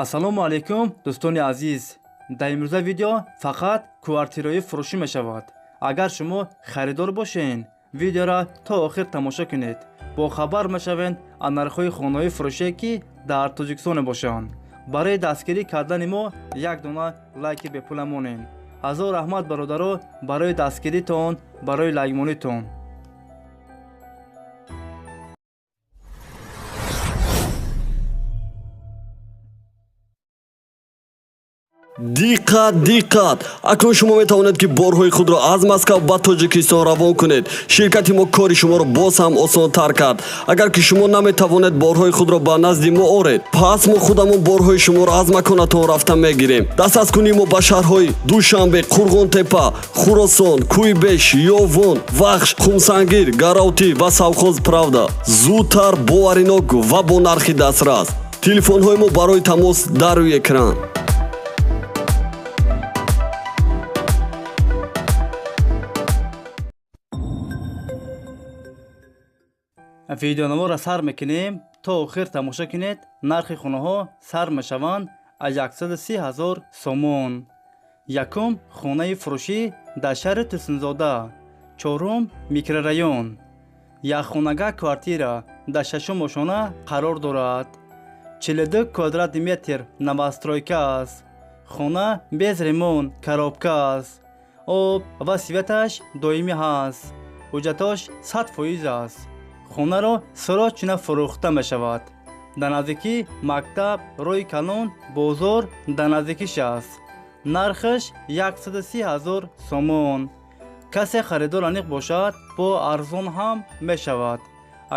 Ассалому алайкум, дӯстони азиз. Дар имрӯза видео фақат квартираҳои фурӯшӣ мешавад. Агар шумо харидор бошед, видеоро то охир тамошо кунед. Бохабар мешавед аз нархҳои хонаҳои фурӯшие, ки дар Тоҷикистон мебошанд. Барои дастгирӣ кардани мо як дона лайки бепула монед. Ҳазор раҳмат, бародаро, барои дастгиритон, барои лайкмонитон. Диққат, диққат! Акнун шумо метавонед, ки борҳои худро аз Москав ба Тоҷикистон равон кунед. Ширкати мо кори шуморо боз ҳам осонтар кард. Агар ки шумо наметавонед борҳои худро ба назди мо оред, пас мо худамон борҳои шуморо аз маконатон рафта мегирем. Дастрас-кунии мо ба шаҳрҳои Душанбе, Қурғонтепа, Хуросон, Кӯйбеш, Ёвон, Вахш, Хумсангир, Гаравтӣ ва совхоз Правда. Зудтар, боваринок ва бо нархи дастрас. Телефонҳои мо барои тамос дар рӯи экран. Видеонаморо сар мекунем, то охир тамошо кунед. Нархи хонаҳо сар мешаванд аз 130 ҳазор сомон. Якум хонаи фурӯшӣ дар шаҳри Турсунзода, чорум микрорайон, якхонага квартира дар шашум ошона қарор дорад. 42 квадратный метр, новостройка аст. Хона без ремонт, коробка аст. Об ва светаш доимӣ ҳаст. Ҳуҷҷатош 100% аст. Хонаро срочно фурӯхта мешавад. Дар наздикӣ мактаб, роҳи калон, бозор дар наздикиш аст. Нархаш 130 ҳазор сомон. Касе харидор аниқ бошад, бо арзон ҳам мешавад.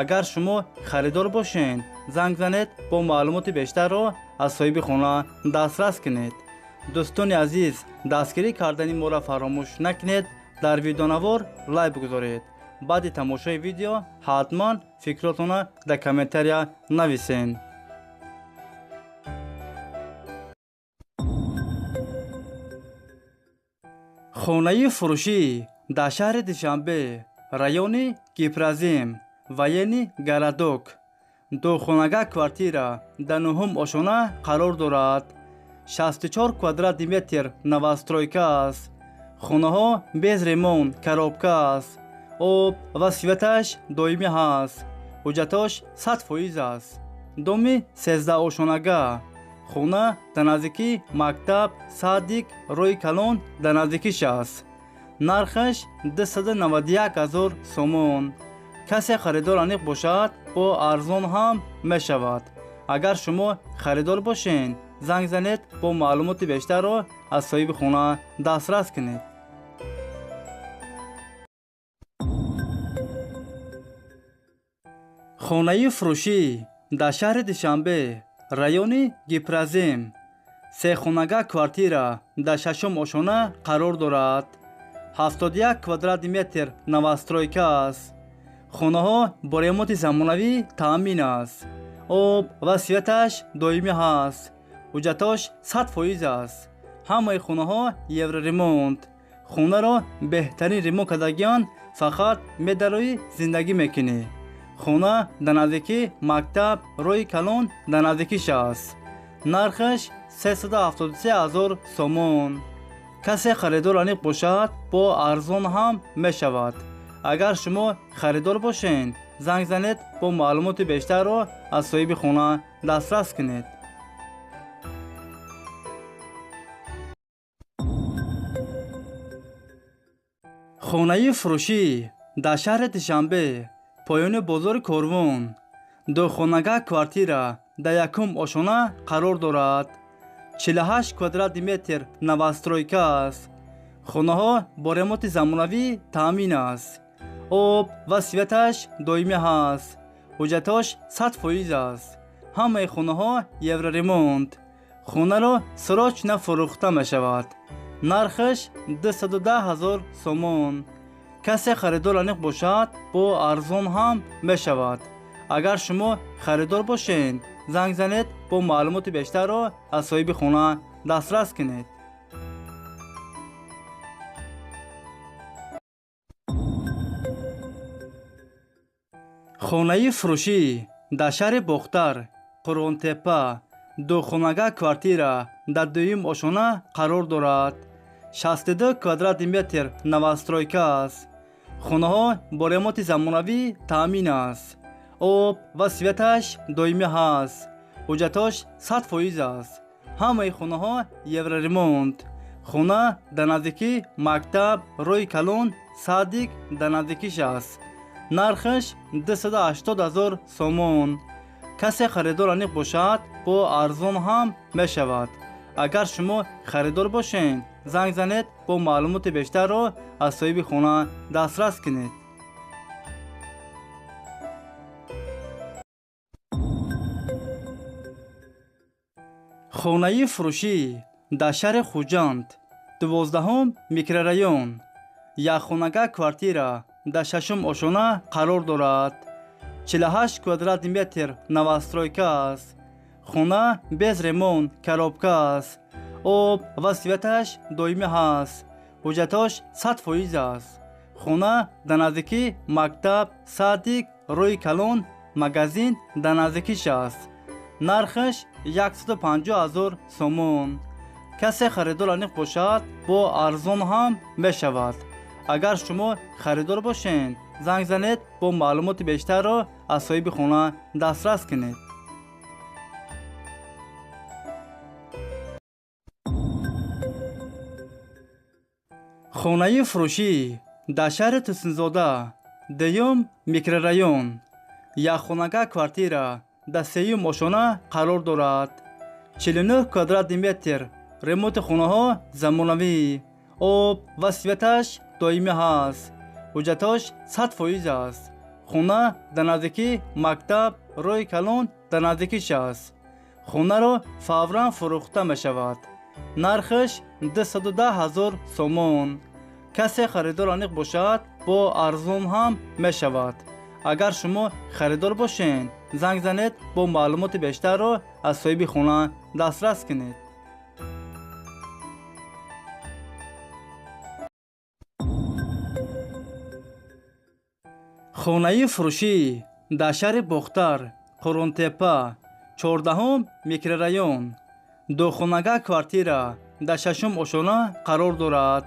Агар шумо харидор бошед, занг занед, бо маълумоти бештарро аз соҳиби хона дастрас кунед. Дӯстони азиз, дастгирӣ кардани моро фаромӯш накунед. Дар видеонавор лайк бигузоред. Баъди тамошои видео ҳатман фикротонро дар комментария нависен. Хонаи фурӯшӣ дар шаҳри Душанбе, райони Гипрозем, военный городок, духонага квартира дар нуҳум ошона қарор дорад. 64 квадратный метр, новостройка аст. Хонаҳо без ремонт, коробка аст. Об ва светаш доимӣ ҳаст. Ҳуҷҷатош 100% аст. Доми 13-ошонага. Хона дар наздикии мактаб, садик, роҳи калон дар наздикиш аст. Нархаш 291 ҳазор сомон. Касе харидор аниқ бошад, бо арзон ҳам мешавад. Агар шумо харидор бошед, занг занед, бо маълумоти бештарро аз соҳиби хона дастрас кунед. Хонаи фурӯшӣ дар шаҳри Душанбе, райони Гипрозем, сехонага квартира дар шашум ошона қарор дорад. 71 квадратный метр, новостройка аст. Хонаҳо бо ремонти замонавӣ таъмин аст. Об ва светаш доимӣ ҳаст. Ҳуҷҷатош 100% аст. Ҳамаи хонаҳо евроремонт. Хонаро беҳтарин ремонт кардагиан, фақат медароӣ, зиндагӣ мекунӣ. Хона дар наздикии мактаб, роҳи калон дар наздикиш аст. Нархаш 373 ҳазор сомон. Касе харидор аниқ бошад, бо арзон ҳам мешавад. Агар шумо харидор бошед, занг занед, бо маълумоти бештарро аз соҳиби хона дастрас кунед. Хонаи фурӯшӣ дар шаҳри Душанбе, поёни бозори Корвон, духонага квартира дар якум ошона қарор дорад. 48 квадратный метр, новостройка аст. Хонаҳо бо ремонти замонавӣ таъмин аст. Об ва светаш доимӣ ҳаст. Ҳуҷҷатош 100% аст. Ҳамаи хонаҳо евроремонт. Хонаро срочно фурӯхта мешавад. Нархаш 210 ҳазор сомон. Касе харидор аниқ бошад, бо арзон ҳам мешавад. Агар шумо харидор бошед, занг занед, бо маълумоти бештарро аз соҳиби хона дастрас кунед. Хонаи фурӯшӣ дар шаҳри Бохтар, Қурғонтепа, Духонага квартира дар дуюм ошона қарор дорад. 62 квадрати метр новостройка аст. Хонаҳо бо ремонти замонавӣ таъмин аст. Об ва светаш доимӣ ҳаст. Ҳуҷҷатош 100% аст. Ҳамаи хонаҳо евроремонт. Хона дар наздикӣ мактаб, роҳи калон, садик дар наздикиш аст. Нархаш 280 000 сомон. Касе харидор аниқ бошад, бо арзон ҳам мешавад. Агар шумо харидор бошед, занг занед, бо маълумоти бештарро аз соҳиби хона дастрас кунед. Хонаи фурӯшӣ дар шаҳри Хуҷанд, 12 микрорайон, якхонага квартира дар 6-ум ошона қарор дорад. 48 квадрати метр новостройка аст. Хона без ремонт, коробка аст. Об ва светаш доимӣ ҳаст. Ҳуҷҷатош 100% аст. Хона дар наздикӣ мактаб, садик, роҳи калон, магазин дар наздикиш аст. Нархаш 150 000 сомон. Касе харидор аниқ бошад, бо арзон ҳам мешавад. Агар шумо харидор бошед, занг занед, бо маълумоти бештарро аз соҳиби хона дастрас кунед. Хонаи фурӯшӣ дар шаҳри Тусинзода, 2-юм микрорайон, якхонага квартира дар 3-юм ошона қарор дорад. 49 квадрати метр ремонти хонаҳо замонавӣ, об ва светаш доимӣ ҳаст. Ҳуҷҷатош 100% аст. Хона дар наздикӣ мактаб, роҳи калон дар наздикиш аст. Хонаро фавран фурӯхта мешавад. Нархаш 210 000 сомон. Касе харидор аниқ бошад, бо арзон ҳам мешавад. Агар шумо харидор бошед, занг занед, бо маълумоти бештарро аз соҳиби хона дастрас кунед. Хонаи фурӯшӣ дар шаҳри Бохтар, Қурунтепа, 14 микрорайон, духонага квартира дар 6-ум ошона қарор дорад.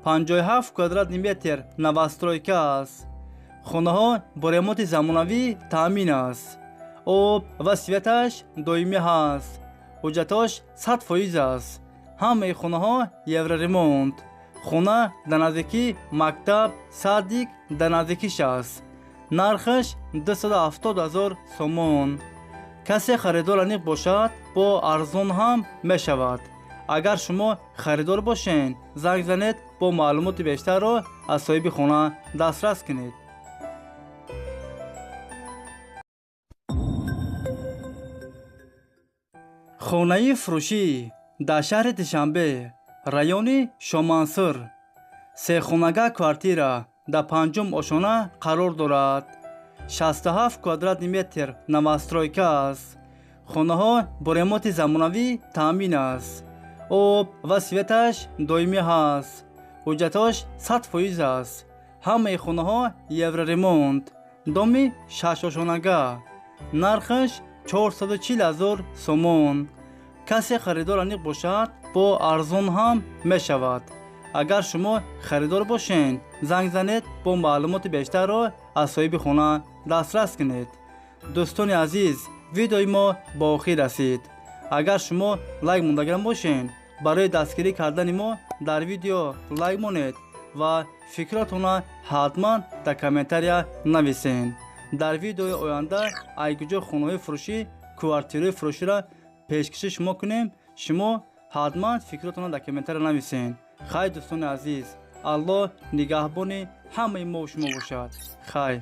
57 квадрати метр новостройка аст. Хонаҳо бо ремонти замонавӣ таъмин аст. Об ва светаш доимӣ ҳаст. Ҳуҷҷатош 100% аст. Ҳамаи хонаҳо евроремонт. Хона дар наздикӣ мактаб, садик дар наздикиш аст. Нархаш 270 000 сомон. Касе харидор аниқ бошад, бо арзон ҳам мешавад. Агар шумо харидор бошед, занг занед, бо маълумоти бештарро аз соҳиби хона дастрас кунед. Хонаи фурӯшӣ дар шаҳри Душанбе, райони Шомансур, сехонага квартира дар 5-ум ошона қарор дорад. 67 квадрати метр новостройка аст. Хонаҳо бо ремонти замонавӣ таъмин аст. Об ва светаш доимӣ ҳаст. Ҳуҷҷатош 100% аст. Ҳамаи хонаҳо евроремонт. Доми 6-ошонага. Нархаш 440 000 сомон. Касе харидор аниқ бошад, бо арзон ҳам мешавад. Агар шумо харидор бошед, занг занед, бо маълумоти бештарро аз соҳиби хона дастрас кунед. Дӯстони азиз, видеои мо ба охир расид. Агар шумо лайк мондаган бошед, барои дастгирӣ кардани мо дар видео лайк монед ва фикротонро ҳатман дар комментария нависед. Дар видеои оянда айгуҷо хонаҳои фурӯшӣ, квартираҳои фурӯширо пешкаши шумо кунем, шумо ҳатман фикротонро дар комментария нависед. Хай дӯстони азиз, Аллоҳ нигаҳбони ҳамаи мо шумо бошад. Хай.